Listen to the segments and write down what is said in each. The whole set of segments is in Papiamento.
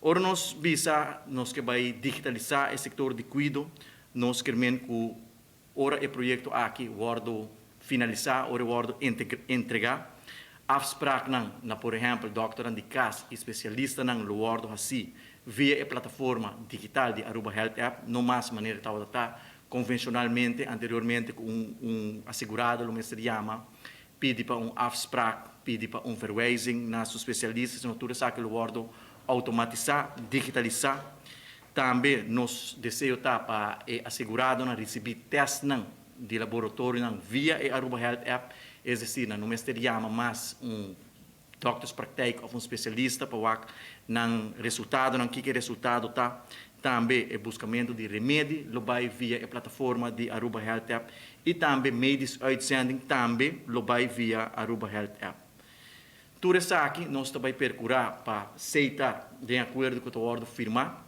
Ora nos bisa nos ke bai digitalisa e sektor di kuido, nos ker men ku ora e proyekto aki wòrdu finalisá, ora e wòrdu entregá, afspraaknan na por ehèmpel dòkternan di kas i spesialistanan lo wòrdu hasí via e plataforma digital di Aruba Health App, no mas manera tabata ta konvenshonalmente anteriormente ku un asegurado lo mester yama pidi pa un afspraak, pidi pa un verwijzing na su spesialista, sino tur esaki lo wòrdu outomatisá, digitalisá. Tambe nos deseo ta pa e aseguradonan risibí tèstnan di laboratorionan via e Aruba Health App, es desir nan no mester yama mas un dokterspraktijk òf un spesialista pa wak nan resultadonan, kiko e resultado ta. Tambe e buskamentu di remedi lo bai via e plataforma di Aruba Health App i tambe medisch uitzending tambe lo bai via Aruba Health App. Tur esaki nos ta bai perkurá pa CETA den akuerdo ku ta wòrdu firmá,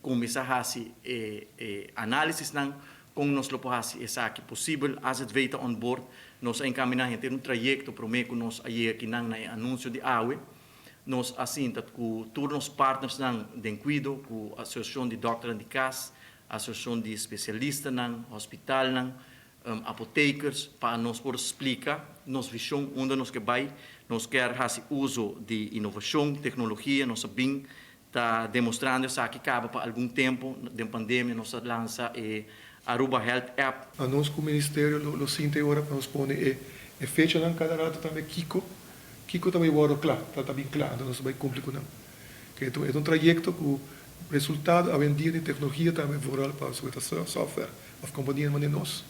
kuminsá hasi e e análisisnan kon nos lo por hasi esaki posibel. AZV ta on board. Nos a enkaminá henter un trayekto promé ku nos a yega kinan na e anunsio di awe. Nos a sinta ku tur nos partnersnan den kuido, ku Asosiashon di Dòkternan di Kas, Asosiashon di Spesialistanan, hospitalnan, apotekers, pa nos por splika nos vishon, unda nos ke bai. Nos kier hasi uso di inovashon, teknologia, nos a bin ta demostrando esaki kaba pa algun tempu. Den pandemia nos a lansa e Aruba Health App. A nos ku ministerio lo sinta e ora pa nos pone e fechanan kada rato tambe kiko kiko ta bai wòrdu kla, ta bin kla, anto nos ta bai kumpli ku nan. E ta un trayekto ku resultado awendia di teknologia tambe vooral pa loke ta software òf kompanianan manera nos.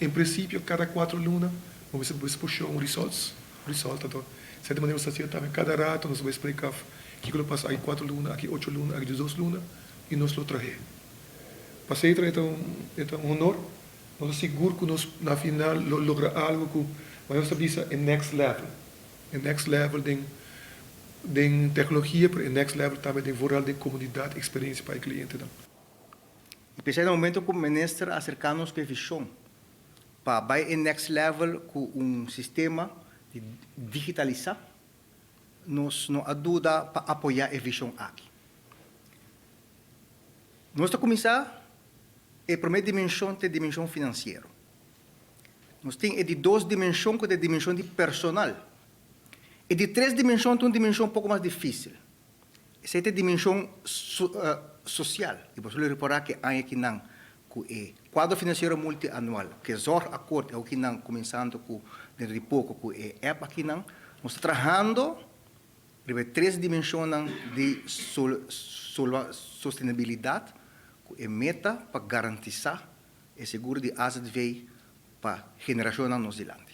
En prinsipio kada kuatro luna bo mester por show un results, result anto sierto manera nos ta hasié tambe kada rato nos ta bai spreek af kiko lo pasa aki kuatro luna, aki ocho luna, aki diesdos luna i nos lo trah'é. Pa Cetra e ta un e ta un honor, nos ta sigur ku nos na final lo logra algu ku nos ta bisa e next level, e next level den den teknologia pero e next level tambe den vooral den komunidat, eksperensia pa e klientenan. I p'esei na momento ku minister a aserká nos ku e vishon pa bai e next level ku un sistema di digitalisá, nos no a duda pa apoyá e vishon aki. Nos ta kuminsá e promé dimenshon ta e dimenshon finansiero. Nos tin e di dos dimenshon ku ta e dimenshon di personal. E di tres dimenshon ta un dimenshon poko mas difísil. Esei ta e dimenshon sosial. I boso lo reporá ku e aña akinan ku e kuadro finansiero multianual, ku e zorgakkoord i awokinan kuminsando ku dentro di poko ku e app akinan, nos ta trahando riba e tres dimenshonnan di sostenibilidat ku e meta pa garantisá e seguro di azv pa generashonnan nos dilanti.